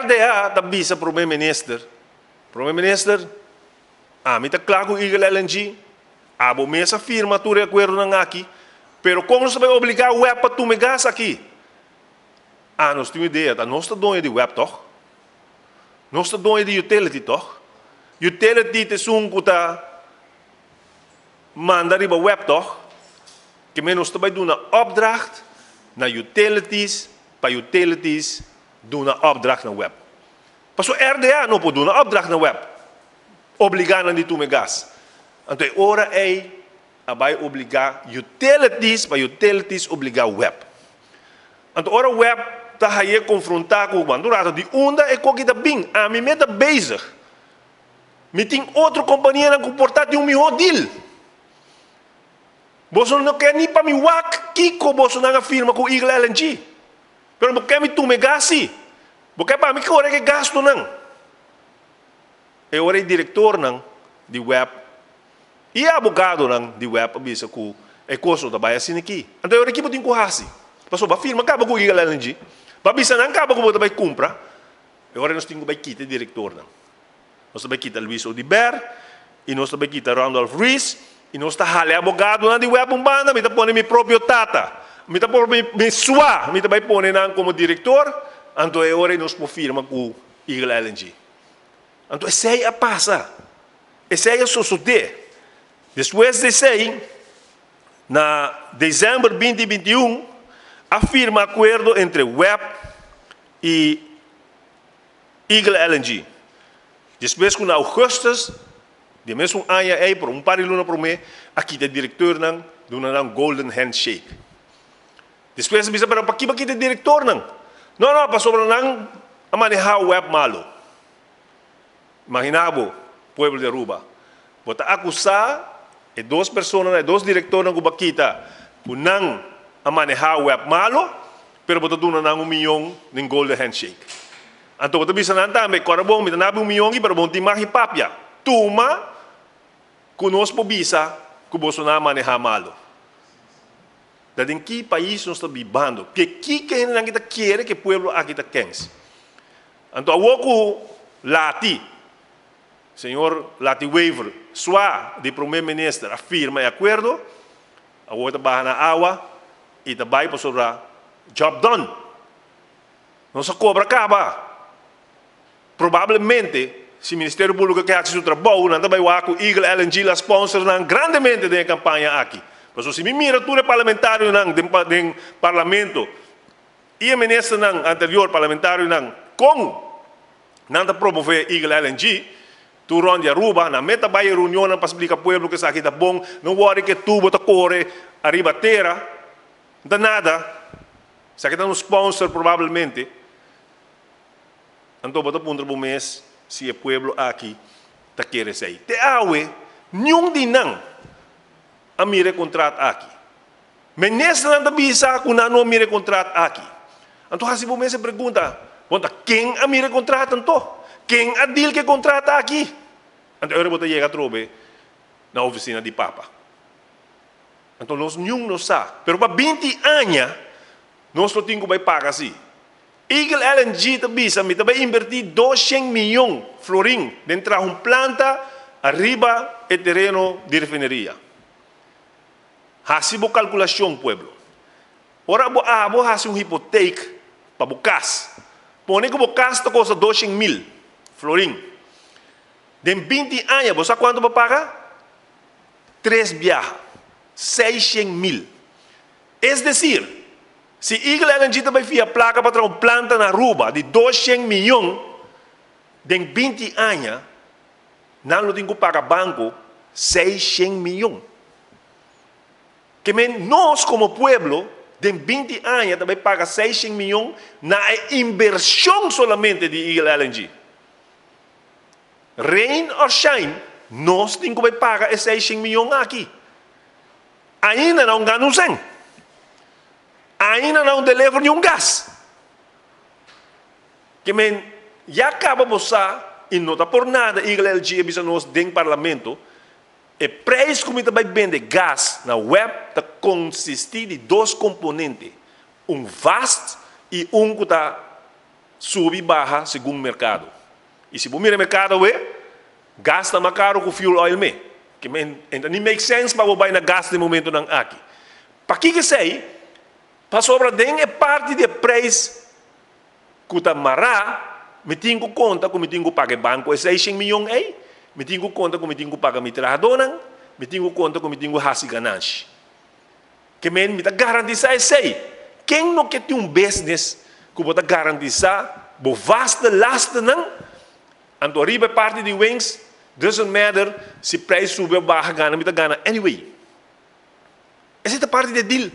RDA ta bisa Prome Minister, Prome Minister, ami ta kla ku Eagle LNG, abo mes a firma tur e akuerdonan aki, pero kon nos ta bai obligá web pa tuma e gas aki? Ah, nos tin un idea, ta nos ta doño di web tòg? Nos ta doño di utility tòg? Utility ta esun ku ta manda riba web tòg? Ke men nos ta bai duna opdracht na utilities pa utilities duna opdracht na web. Pasobra RDA no por duna opdracht na web, obligá nan di tuma e gas. Anto e ora ei a bai obligá utilities pa utilities obligá web. Anto ora web ta haye konfrontá ku Juan Dourado di unda e koki ta bin, ami me ta bezig. Mi tin otro kompanianan ku por ta tin un mihó deal. Boso no ke ni pa mi wak kiko bosonan a firma ku Eagle LNG. Pero bo ke mi tuma e gas si. Bo ke pa mi kore ku e gastunan. E ora e direktornan di web i e abogadonan di web a bisa ku e kos no ta bai asina aki. Anto e ora ki bo tin ku hasi? Pasobra bo a firma kaba ku Eagle LNG. Bo a bisa nan kaba ku bo ta bai kumpra. E ora nos tin ku bai kita e direktornan. Nos ta bai kita Luis Oduber i nos ta bai kita Randolph Ruiz i nos ta hala e abogadonan di web un banda. Mi ta pone mi propio tata. Mi ta pone mi sua. Mi ta bai pone nan komo direktor. Anto e ora ei nos por firma ku Eagle LNG. Anto esei a pasa. Esei a sosodé. Despues di esei, na desèmber 2021, a firma akuerdo entre web i Eagle LNG. Despues ku na ougùstùs di e mesun aña ei, pero un par di luna promé, a kita e direktornan duna nan golden handshake. Despues a bisa, pero pakiba kita e direktornan? No, no, pasobra nan a manehá web malu. Imaginá bo, pueblo di Aruba, bo ta akusá e dos personanan, e dos direktornan ku bo a kita ku nan a manehá web malu, pero bo ta duna nan un miyon den golden handshake. Anto bo ta bisa nan tambe, Kòrda bon, mi ta nabi un miyon aki, pero bo no tin mag di papia. Tuma ku nos por bisa ku boso nan a manehá malu. Ta den ki pais nos ta bibando? Ke kiko hendenan aki ta kere ku e pueblo aki ta kens? Anto awor ku Lati, señor Lati Wever, sua di prome minister a firma e akuerdo, awor ta baha na awa i ta bai pasobra job done. Nos a kobra kaba. Probablemente si Ministerio Públiko ke hasi su trabou, nan ta bai wak ku Eagle LNG la sponsor nan grandemente den e kampaña aki. Pasobra si mi mira tur e parlamentarionan den den parlamento i e ministernan anterior parlamentarionan kon nan ta promove Eagle LNG, tur rond di Aruba, nan meta bai e reunionnan pa splika pueblo ku esaki ta bon, no wòri ku e tubo ta kore ariba tera, no ta nada. Esaki ta un sponsor probablemente. Anto bo ta puntra bo mes si e pueblo aki ta kere esei. Te awe niun di nan a mira e kontrat aki. Ministernan ta bisa ku nan no a mira e kontrat aki. Anto hasi bo mes e pregunta, bon ta ken a mira e kontrat anto? Ken a deal ku e kontrat aki? Anto e ora bo ta yega atrobe na ofisina di papa. Anto nos niun no sa. Pero pa 20 aña nos lo tin ku bai paga si. Eagle LNG ta bisa mi ta bai invertí 200 miyon florin den traha un planta ariba e tereno di refineria. Hasi bo kalkulashon pueblo. Ora bo abo hasi un hipotek pa bo kas, pone ku bo kas ta kosta 200 mil florin. Den 20 aña bo sa kuantu bo paga? Tres biaha, seishen mil. Es desir, si Eagle LNG ta bai fia plaka pa traha un planta na Aruba di 200 miyon, den 20 aña nan lo tin ku paga banko 600 miyon. Ke men nos komo pueblo den 20 aña ta bai paga 600 miyon na e invershon solamente di Eagle LNG. Rain or shine, nos tin ku bai paga e 600 miyon aki. Ainda nan gana un sen. Ainda nan deliver ni un gas. Ke men ya kaba bo sa i no ta por nada Eagle LG a bisa nos den parlamento, e prijs ku mi ta bai bende gas na web ta konsisti di dos komponente, un vast i un ku ta. Subi baha segun merkado. I si bo mira merkado awe, gas ta mas karu ku fuel oil mes. Ke men e ta ni make sense pa bo bai na gas den momentonan aki. Pakiko esei? Pasobra den e parti di e preis ku ta mará, mi tin ku konta ku mi tin ku paga e banko e 600 mion ei, mi tin ku konta ku mi tin ku paga mi trahadónan, mi tin ku konta ku mi tin ku hasi ganashi. Ke men mi ta garantisá esei. Ken no ke tin un business ku bo ta garantisá bo vaste lastennan? Anto riba e parti di Wings, doesn't matter si preis subi òf baha, gana mi ta gana anyway. Esei ta parti di e deal.